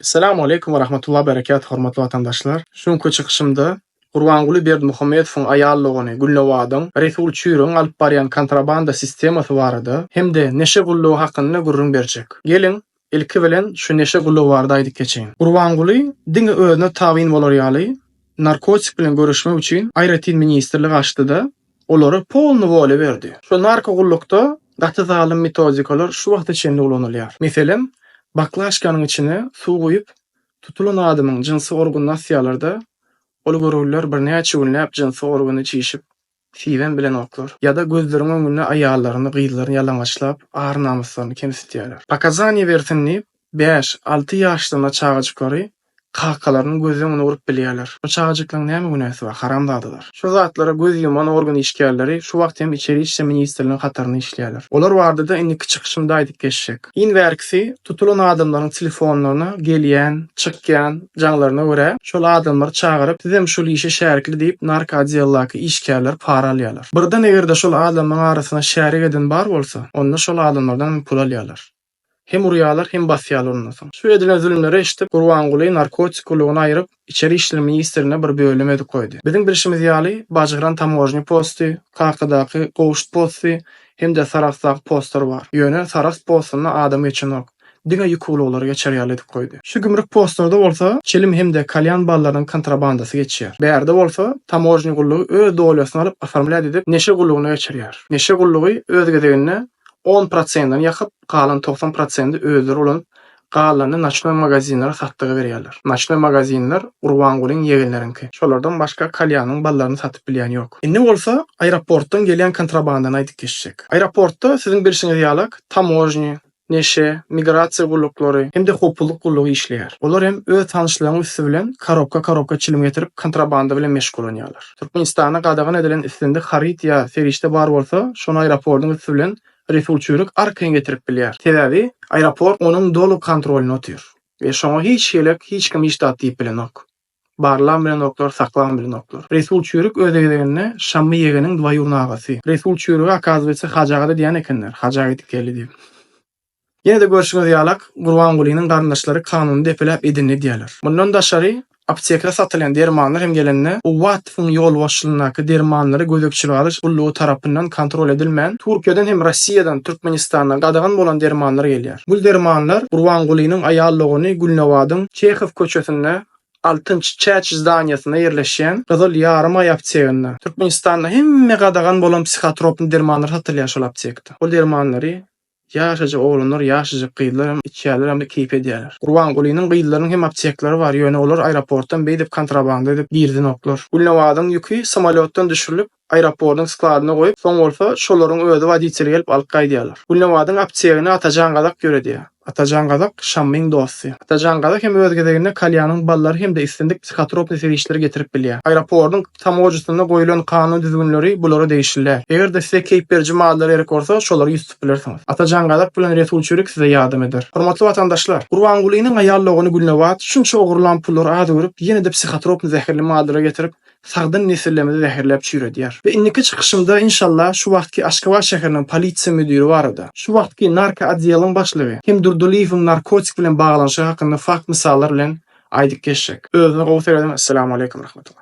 Essalamu aleýkum we rahmetullah berekat hormatly watandaşlar. Şu günki çykyşymda Gurbanguly Berdimuhamedowyň aýal dogany Gülnabadyň Resul Çürigiň alyp barýan kontrabanda sistemasy barada hem-de neşe gullugy hakynda gürrüň berjek. Geliň, ilki bilen şu neşe gullugy barada aýdyp geçeýin. Gurbanguly diňe özüne tabyn bolar ýaly narkotik bilen göreşmek üçin aýratyn ministrlik açdy-da, olara polny wolýa berdi. Şo narko gullukda gaty zalym metodikalar şu wagta çenli ulanylýar. Meselem, baklaşkanyň içine suw guýup, tutulan adamyň jynsy organyny asýarlar-da, ol görgüliler birnäçe günläp jynsy organy çişip, siwem bilenoklar. Ýa-da gözleriň öňünde aýallaryny, gyzlaryny ýalaňaçlap, ar-namyslaryny kemsitýärler. Pokazaniýa bersin diýip, Bäş, alty ýaşlarynda çagajyklary kakalarynyň göz öňüne urup bilýärler. Bu çagajyklaryň näme günäsi bar, haramzadalar. Şu zatlara göz ýuman organ işgärleri şu wagt hem Içeri işler ministrliginiň hatarynda işleýärler. Olar barada-da indiki çykyşymda aýdyp geçjek. Iň bärkisi, tutulan adamlaryň telefonlaryna gelýän, çykýan jaňlaryna görä, şol adamlary çagyryp, sizem şul işe şärikli diýip narkootdeldaky işgärler para alýarlar. Birden eger-de şol adamlaryň arasynda şärik eden bar bolsa, onda şol adamlardan hem pul alýarlar. Hem urýarlar, hem basýarlar ondan soň. Şu edilen zulümleri eşidip, Gurbanguly narkotik gullugyny aýryp, Içeri işler ministrine bir bölüm edip goýdy. Biziň bilşimiz ýaly, Bajgyran tamožnýa posty, Kakadaky Gowşut posty hem-de Sarahsdaky postlar bar. Ýöne Sarahs postunda adam geçenok. Diňe ýük ulaglary geçer ýaly edip goýdy. Şu gümrük postlarda bolsa çilim hem-de kalýan ballarynyň kontrabandasy geçýär. Bärde bolsa tamožnýa gullugy öz dolýasyny alyp oformlýat edip neşe gullugyna geçirýär. Neşe gullugy öz gezeginde on prosentini ýakyp, galan 90 prosendi özleri ulanyp, galanyny noçnoý magazinlere satdyga berýärler. Noçnoý magazinler Gurbangulyň ýegenleriňki. Şolardan başga kalýanyň ballaryny satyp bilýän ýok. Indi bolsa aeroportdan gelýän kontrabandany aýdyp geçjek. Aeroportda siziň bilşiňiz ýalak tamožnýa, neşe, migrasiýa gulluklary hem-de howpsuzlyk gullugy işleýär. Olar hem öz tanyşlarynyň üsti bilen korobka-korobka çilim getirip kontrabanda bilen meşgullanýarlar. Türkmenistanda gadagan edilen islendik haryt ýa serişde bar bolsa, şony aeroportyň üsti bilen Resul Çürik arkaýyn getirip bilýär. Sebäbi aeroport onuň doly kontrolynda otyr we şoňa hiç hili hiç kim hiç zat diýip bilenok. Barlam bilenoklar, saklam bilenoklar. Resul Çürik öz gezeginde Şammy ýegeniň dwaýurny agasy. Resul Çürige okazywetse Hajy aga-da diýen ekenler, Hajy aga gidip geldi diýip. Ýene-de görşüňiz ýalak, Gurbangulynyň garyndaşlary kanuny depeläp edinini edýärler. Mundan daşary, aptekada satylýan dermanlar hem gelende, Uwatowyň ýolbaşçylygyndaky dermanlary gözegçilige alyş gullugy tarapyndan kontrol edilmän, Türkiýeden hem Rossiýadan Türkmenistana gadagan bolan dermanlar gelýär. Bul dermanlar Gurbangulynyň aýal dogany Gülnabadyň Çehow köçesinde Altynç Çäç zdaniýasynda ýerleşýän Gyzyl ýarym aý apteginde. Türkmenistanda hemme gadagan bolan psihotropny dermanlar satylýar şol aptekde. Ol dermanlary ýaşajyk oglanlar, ýaşajyk gyzlar hem içýärler hem-de keýp edýärler. Gurbangulynyň gyzlarynyň hem aptekleri bar, ýöne olar aeroportdan beýdip kontrabanda edip girizenoklar. Gülnabadyň ýüki samolýotdan düşürilip, aeroportyň skladyna goýup, soň bolsa şolaryň özi woditeli gelip alyp gaýdýarlar. Gülnabadyň aptegini Atajan gazak ýöredýär. Atajan gazak Şammyň dosty. Atajan gazak hem öz gezeginde kalýanyň ballary hem-de islendik psihotropnyý serişdeleri getirip bilýär. Aeroportyň tamožnýasynda goýlan kanun düzgünleri bulara degişli däl. Eger-de size keýp beriji maddalar gerek bolsa, şolary ýüz tutup bilersiňiz. Atajan gazak bilen Resul Çürik size ýardam eder. Hormatly watandaşlar! Gurbangulynyň aýal dogany Gülnabat şunça ogurlan pullary az görüp, ýene-de psihotropnyý zäherli maddalar getirip, sagdyn nesillerimizi zäherläp çüýredýär. We indiki çykyşymda inşallah şu wagtky Aşgabat şäheriniň polisiýa müdiri barada, şu wagtky narko otdeliň başlygy hem Durdylyýewiň narkotik bilen baglanyşygy hakynda fakt mysallar bilen aýdyp geçjek. Özüňize gowy serediň Esselamu Aleýkum Rahmetullah.